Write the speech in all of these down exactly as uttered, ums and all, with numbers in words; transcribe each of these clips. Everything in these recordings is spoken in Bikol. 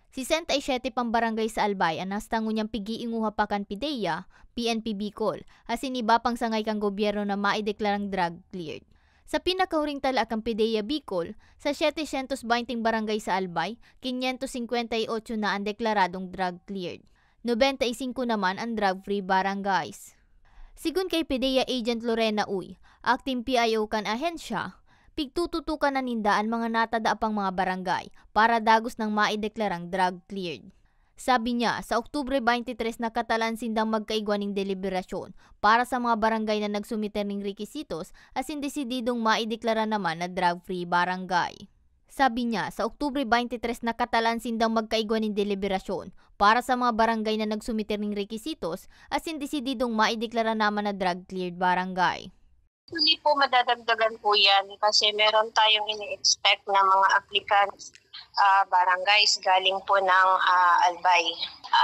Sesenta y siyete pang barangay sa Albay an hasta ngunyan pig-iinguha pa kan PDEA, P N P Bicol, asin iba pang sangay kan gobyerno na maideklarang drug cleared. Sa pinakahuring tala kan PDEA Bicol, sa setecientos beinting barangay sa Albay, quinientos cincuenta y ocho na an deklaradong drug cleared. Nobenta y singko naman an drug-free barangays. Sigon kay PDEA Agent Lorena Uy, acting P I O kan ahensya, pigtututukan na ninda an mga natada pang mga barangay para dagos nang maideklarang drug cleared. Sabi niya, sa Oktubre twenty-three nakatalaan sindang magkaigwa ning deliberasyon para sa mga barangay na nagsumiter ning rekisitos asin desididong maideklara naman na drug-free barangay. Sabi niya, sa Oktubre twenty-three nakatalaan sindang magkaigwa nin deliberasyon para sa mga barangay na nagsumiter ning rekisitos asin desididong maideklara naman na drug-cleared barangay. Actually po, madadagdagan po yan kasi meron tayong ini-expect na mga applicants, ah, barangays galing po ng, ah, Albay.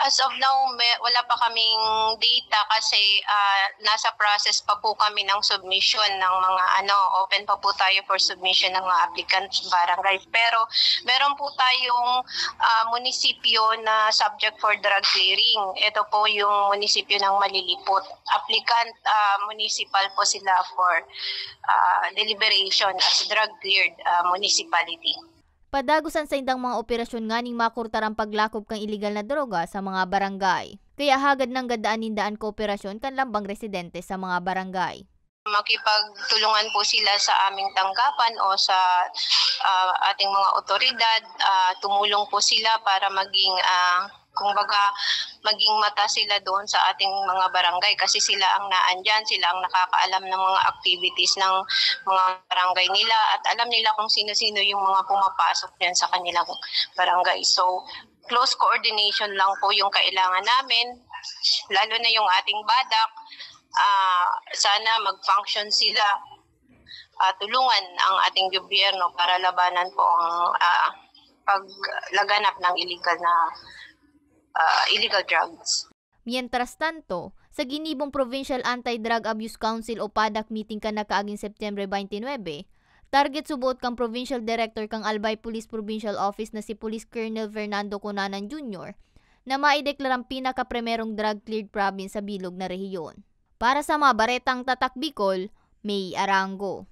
As of now, may, wala pa kaming data kasi, ah, nasa process pa po kami ng submission ng mga ano, open pa po tayo for submission ng mga applicants barangays. Pero meron po tayong, ah, munisipyo na subject for drug clearing. Ito po yung munisipyo ng Malilipot. Applicant, ah, municipal po sila for, ah, deliberation as drug cleared, ah, municipality. Padagos an saindang mga operasyon nganing makurtar an paglakob kan iligal na droga sa mga barangay. Kaya hagad nanggad daan ninda an kooperasyon kan lambang residente sa mga barangay. Makipagtulungan po sila sa aming tanggapan o sa, ah, ating mga otoridad. Ah, tumulong po sila para maging, ah, kumbaga, maging mata sila doon sa ating mga barangay kasi sila ang naandyan, sila ang nakakaalam ng mga activities ng mga barangay nila at alam nila kung sino-sino yung mga pumapasok diyan sa kanilang barangay. So, close coordination lang po yung kailangan namin, lalo na yung ating BADAC. Ah, sana mag-function sila, ah, tulungan ang ating gobyerno para labanan po ang, ah, paglaganap ng illegal na, ah, illegal drugs. Mientras tanto, sa ginibong Provincial Anti-Drug Abuse Council o PADAC meeting kan nakaaging September twenty-nine, target suboot kan Provincial Director kan Albay Police Provincial Office na si Police Colonel Fernando Cunanan Junior na maideklarang pinakaprimerong drug-cleared province sa bilog na rehiyon. Para sa mga baretang Tatak Bicol, May Arango.